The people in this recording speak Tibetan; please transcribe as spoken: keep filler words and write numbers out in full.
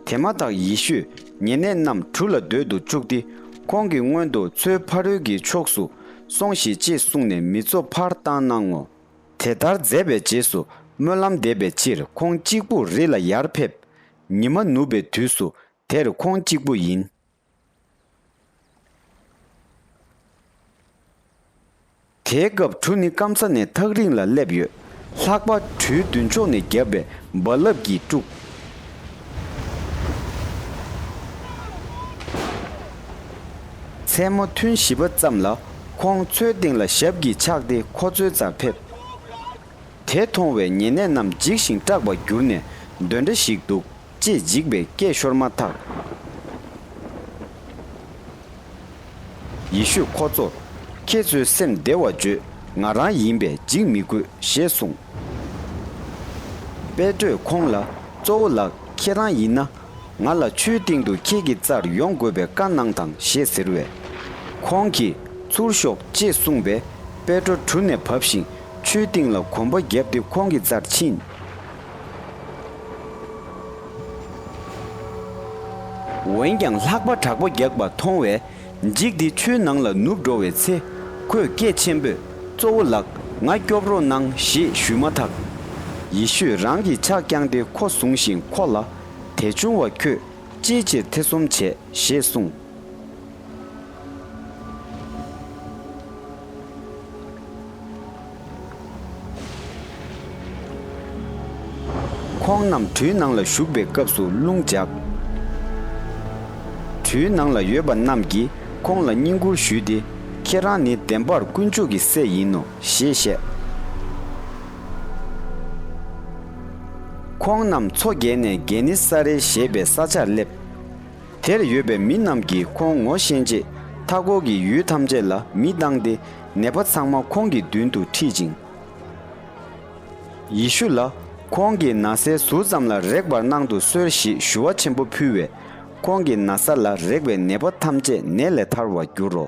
དེ་མ་ཐག་ཡེ་ཤུས་ཉེ་གནས་རྣམས་གྲུ་ལ་སྡོད་དུ་བཅུག་སྟེ། ཁོང་གི་སྔོན་དུ་མཚོའི་ཕ་རོལ་གྱི་ཕྱོགས་སུ་སོང་ཞིག་ཅེས་གསུངས་ནས་མི་ཚོགས་ཕར་བཏང་གནང་ངོ་། དེ་ལྟར་མཛད་པའི་རྗེས་སུ་སྨོན་ལམ་འདེབས་པའི་ཕྱིར་ཁོང་གཅིག་པུ་རི་ལ་ཡར་ཕེབས། ཉི་མ་ནུབ་པའི་དུས་སུ་དེར་ཁོང་གཅིག་པུ་ཡིན། དེའི་སྐབས་གྲུ་ནི་སྐམ་ས་ནས་ཐག་རིང་ལ་སླེབས་ཡོད། ལྷགས་པ་གྲུའི་མདུན་ཕྱོགས་ནས་བརྒྱབ་པའི་རྦ་རླབས་ཀྱིས་དཀྲུགས། མཚན་མོ་ཐུན་བཞི་པ་ཙམ་ལ་ཁོང་མཚོའི་སྟེང་ལ་ཞབས་ཀྱིས་ཕྱགས་ཏེ་ཁོ་ཚོའི་རྩར་ཕེབས། དེ་མཐོང་བས་ཉེ་གནས་རྣམས་འཇིགས་ཤིང་སྐྲག་པར་གྱུར་ནས། གདོན་འདྲེ་ཞིག་འདུག་ཅེས་འཇིགས་པའི་སྐད་ཤོར་མ་ཐག་ཡེ་ཤུས་ཁོ་ཚོར། ཁྱེད་ཚོའི་སེམས་བདེ་བར་བྱོས། ང་རང་ཡིན་པས་འཇིགས་མི་དགོས་ཞེས་གསུངས། པེ་ཏྲོས་ཁོང་ལ། གཙོ་བོ་ལགས། ཁྱེད་རང་ཡིན་ན། ང་ལ་ཆུའི་སྟེང་དུ་ཁྱེད་ཀྱི་རྩར་ཡོང་དགོས་པའི་བཀའ་གནང་དང་ཞེས་ཟེར་བས། ཁོང་གིས་ཚུར་ཤོག་ཅེས་གསུངས་པས། པེ་ཏྲོ་གྲུ་ནས་བབས་ཤིང་ཆུའི་སྟེང་ལ་གོམ་པ་བརྒྱབ་སྟེ་ཁོང་གི་རྩར་ཕྱིན། འོན་ཀྱང་ལྷགས་པ་དྲག་པོ་རྒྱག་པ་མཐོང་བས། འཇིགས་ཏེ་ཆུའི་ནང་ལ་ནུབ་འགྲོ་བའི་ཚེ། ཁོས་སྐད་ཆེན་པོས། གཙོ་བོ་ལགས། ང་སྐྱོབ་རོགས་གནང་ཞེས་ཞུས་མ་ཐག་ཡེ་ཤུས་རང་གི་ཕྱག་བརྐྱངས་ཏེ་ཁོ་བཟུང་ཞིང་ཁོ་ལ། དེ་ཆུང་བ་ཁྱོད། ཅིའི་ཕྱིར་ཐེ་ཚོམ་བྱས་ཞེས་གསུངས། ཁོང་རྣམས་གྲུའི་ནང་ལ་ཞུགས་པའི་སྐབས་སུ་རླུང་འཇགས། གྲུའི་ནང་ལ་ཡོད་པ་རྣམས་ཀྱིས་ཁོང་ལ་བསྙེན་བཀུར་ཞུས་ཏེ། ཁྱེད་རང་ནི་བདེན་པར་དཀོན་མཆོག་གི་སྲས་ཡིན་ནོ་ཞེས་བཤད། ཁོང་རྣམས་མཚོ་བརྒལ་ནས་གེ་ནི་ས་རེ་ཞེས་པའི་ས་ཆར་སླེབས། དེར་ཡོད་པའི་མི་རྣམས་ཀྱིས་ཁོང་ངོ་ཤེས་རྗེས། མཐའ་འཁོར་གྱི་ཡུལ་ཐམས་ཅད་ལ་མི་བཏང་སྟེ། ནད་པ་ཚང་མ་ཁོང་གི་མདུན་དུ་ཁྲིད་ཅིང་། ཡེ་ཤུ་ལ། ཁོང་གི་ན་བཟའི་ཟུར་ཙམ་ལ་རེག་པར་གནང་དུ་གསོལ་ཞེས་ཞུ་བ་ཆེན་པོ་ཕུལ་བས། ཁོང་གི་ན་བཟའ་ལ་རེག་པའི་ནད་པ་ཐམས་ཅད་ནད་ལས་ཐར་བར་འགྱུར་རོ།